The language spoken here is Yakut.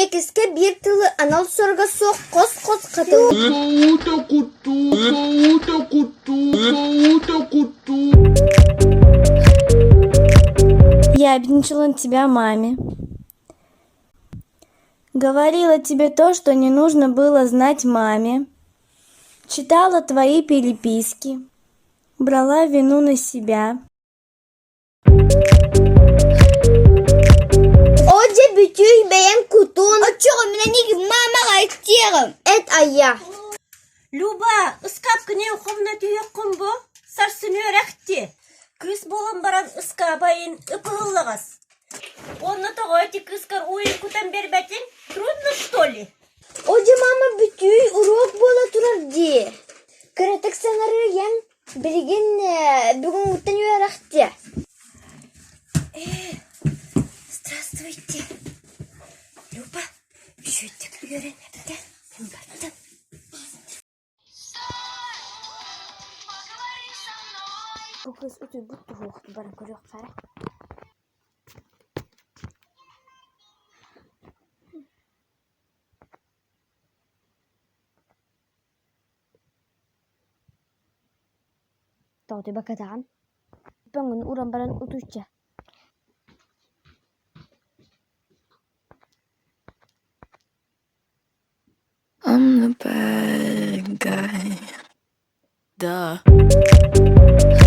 Тиэкискэ биир тылы анал суруга суох хос-хос хатылыыр. Я обидела тебя маме. Говорила тебе то, что не нужно было знать маме. Читала твои переписки. Брала вину на себя. Оо дьэ бүтүүй бэйэҥ кутун, оччоҕо мин энийг маамаҕа этиэҕим, эт айа. Люба, ыскаапкыны хомуна түһүөххүн бу, сарсын үөрэхти. Кыыс буолан баран ыскаабайын ыпыһыллаҕас. Уонна тоҕо ити кыыскар уйун кутан биэрбэтиҥ? Трудно, что ли? Оо дьэ маама бүтүүй уруок буола турар дии. Кыратык саҥарыйан Билигин бүгүҥҥүттэн үөрэхтиэ. Э, здравствуйте. Люба, үчүгэйдик үөрэн эбитэ. Мин бардым. Бу кыыс утуйбут туһуох баран көрүөххэ эрэ. Тоҕутуйбаккатаҕын, Өҥүн ууран баран утуйча I'm the bad guy. Duh.